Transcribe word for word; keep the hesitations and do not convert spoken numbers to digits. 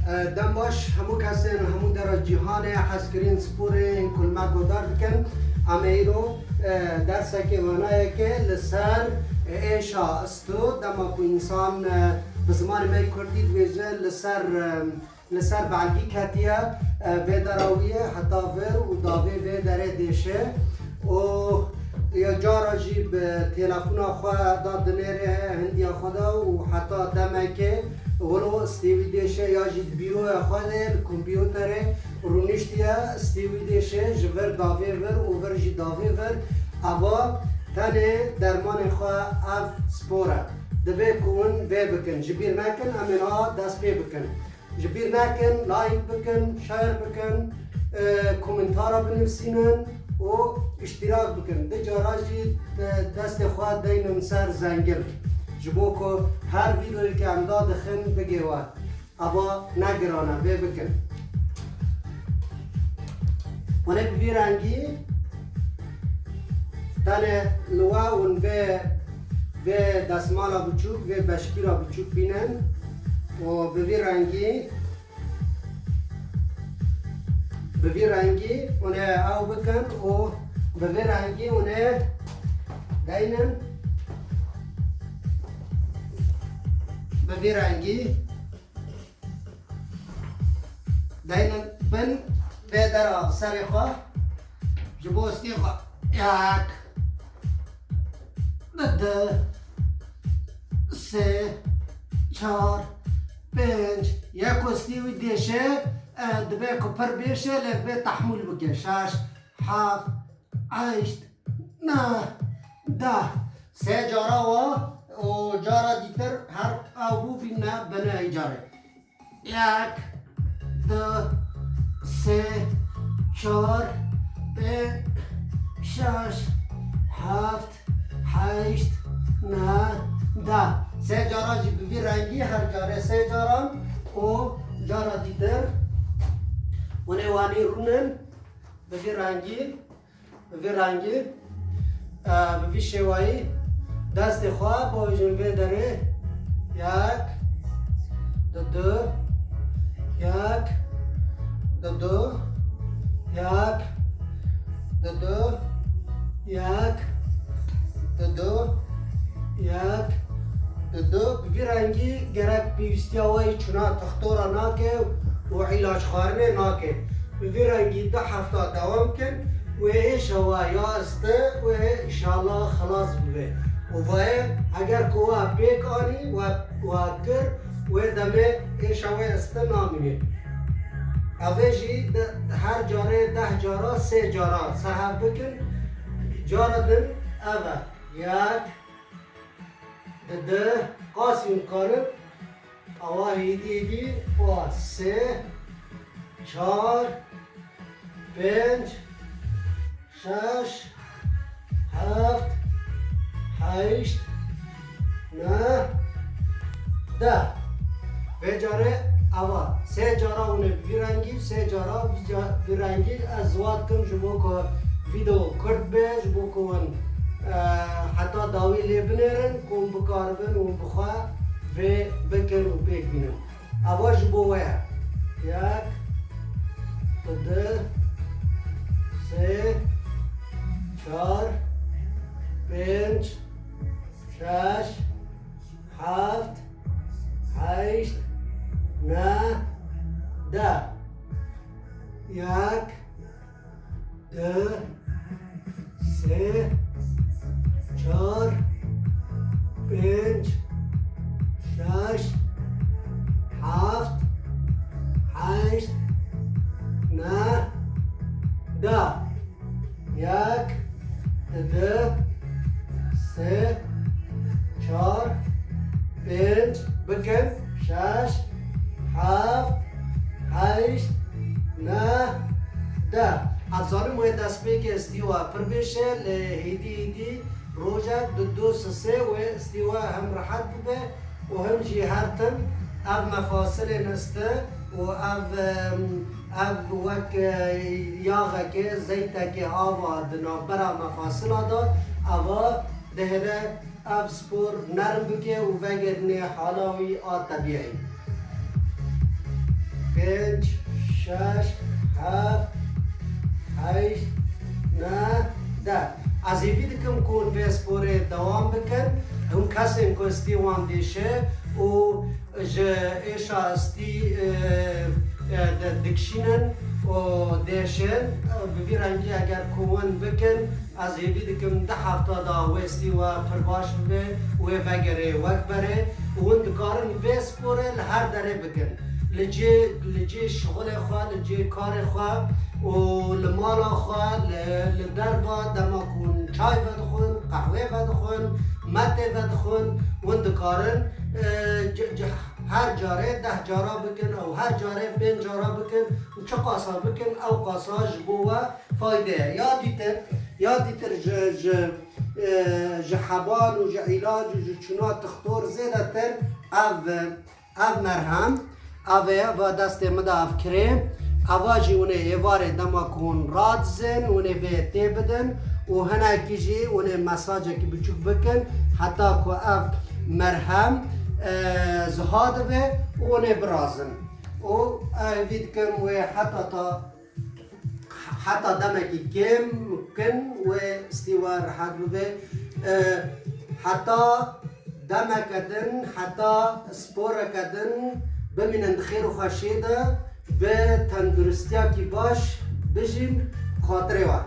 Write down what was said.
Dem baş hemû kesên, hemû dera cîhanê hezkirîn sporê ku li me guhdar dikin. Em ê îro, e, dersekê wanayekê li ser, e, êşa sto, dema ku însan, e, bi zimanê me kurdî dibêje li ser, e, li ser belgî ketiye, e, vê dera wî ye heta vir û davê vê derê dêşe û ya cara jî bi telefona xwe da dinêre hindiya xwe de û heta demekê wilo stê wî dêşe ya jî di bîroya xwe de li kompûterê rûniştiye, stê wî dêşe ji vir davê vir û vir jî davê vir. Eva tenê dermanê xwe ev spor e. Divê ku hûn vê bikin. Ji bîr nekin, em ê niha dest pê bikin. Ji bîr nekin, like bikin, share bikin, e, komentara binivîsînin û îştîrak bikin. Du cara jî de-, destê xwe deynin ser zengil. Ji bo ku her vîdeoyê ke em dadixin bigê we. Eva ne giran e, vê bikin. Hûn ê bi vî rengî tenê li we hûn vê, vê desmala biçûk, vê beşkîra biçûk bînin û bi vî rengî, bi vî rengî hûn ê ew bikin û bi vî rengî hûn ê deynin. Bi vî rengî deynin bin vê dera serê xwe. Ji bo stê xwe. Yek, di, sê, çar, pênc. Yek ku stê wî dêşe, e, dibe ku pir bêşe, lê divê tehmûl bike. Şeş, heft, heşt, neh, deh. Sê cara wa û cara dîtir her ew bû bîne bine îcarê. Yek, du, sê, çar, pênc, şeş, heft, heşt, neh, deh. Sê cara jî bi vî rengî, her carê sê caran û cara dîtir. Hûn ê wanî rûnin bi vî rengî. Bi vî rengî, e, bi vî şêwayî destê xwe bavêjin vê derê. Yek, di du, yek, di du, yek, di du, yek, di du, yek, di du. Bi vî rengî gerek pêwîstiya we yî çûna toxtora nake û îlac xwarinê nake. Bi vî rengî du hefta dewam kin, wê êşa we ya esti wê înşallah xilas bibe. Û vayê eger ku we pêk anî, we, we kir, wê demê êşa wê esti namîne. Evê jî de, her carê deh cara, sê cara serhev bikin. Cara din ev e. Yek, di du, qasî karin. Awa hêdî hêdî, wa sê, çar, pênc, şeş, heft, heşt, neh, deh. Vê carê ava sê cara hûn ê bi vî rengî, sê cara bi ca-, vî rengî ez ziwa dikim ji bo ku vîdeo kurt be, ji bo ku hûn, e, heta dawî lê binêrin, ku hûn bikaribin û bi xwe vê bikin û pêk bînin. Ava ji bo we ye. Yek, du, sê, çar, pênc, şeş, heft, heşt, neh, deh. Yek, du, sê, çar, pênc, şeş, heft, heşt, neh, deh. Yek, du, sê, çar, pênc, bikin, şeş, heft, heşt, neh, deh. Ez zanim wê destpêkê stî we pir bêş e, lê hêdî hêdî rojek, du du sisê wê stî we hem rehet bibe û hem jî her tim ev mefasilên este û ev, em, ev wek, e, yaxekê, zeytekê ava di navbera mefasila de, ava dihêle ev spor nerm bike û vegerîne hala wî a tebîî. Pênc, şeş, heft, heşt, neh, deh. Ez hêvî dikim ku hûn vê sporê dewam bikin. Hûn kesên ku stî wan dêşe û ji êşa stî, e, e, de dikişînin û dêşin, e, bi vî rengî eger ku hûn bikin, ez hêvî dikim di hefta de wê stî we pir baş bibe, wê vegerê wek berê û hûn dikarin vê sporê li her derê bikin. Li cê, li cê şixulê xwe, li cê karê xwe û li mala xwe, li, li derva dema ku hûn çay vedixwin, qehwê vedixwin, metê vedixwin, hûn dikarin, e, c-, c-, her carê deh cara bikin, ew her carê pênc cara bikin, çi qasa bikin, ew qasa ji bo we fayde ye. Ya dîtir, ya dîtir ji, ji, e, ji heban û ji îlac û ji çûna tixtor zêdetir ev, ev merhem, ev ê, va destê min de ev krêm, eva jî hûn ê êvarê dema ku hûn radizin, hûn ê vê tê bidin û hinekî jî hûn ê mesajekî biçûk bikin, heta ku ev merhem, e, ziha dibe û hûn ê birazin. Û ez hêvî dikim wê heta ta, heta demekî kêm kin wê stî we rehet bibe. E, heta demeke din, heta sporeke din bimînin di xêr û xweşiyê de, bi tenduristiyakî baş bijîn, xatirê we.